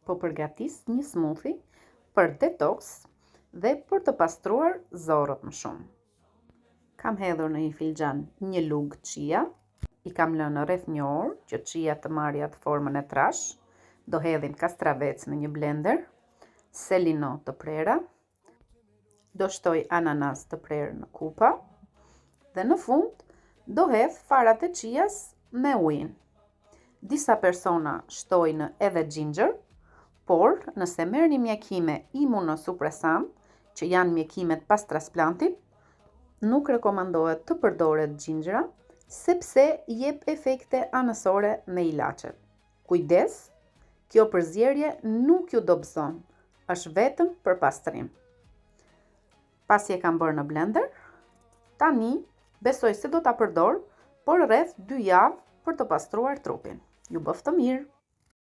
Po përgatis një smoothie për detox dhe për të pastruar zorrët më shumë. Kam hedhur në një filxhan një lugë chia, i kam lënë rreth një orë që chia të marrë atë formën e trashë. Do hedhim kastravec në një blender, selino të prera, do shtoj ananas të prerë në kupa dhe në fund do hedh farat e chias me ujin. Disa persona shtojnë edhe ginger, por nëse merrni mjekime imunosupresant, që janë mjekimet pas transplantit, nuk rekomandohet të përdoret gingera, sepse jep efekte anësore me ilaçet. Kujdes, kjo përzierje nuk ju dobëson, është vetëm për pastrim. Pasi e kam bërë në blender, tani besoj se do ta përdor por rreth 2 javë për të pastruar trupin. Ju bëftë mirë!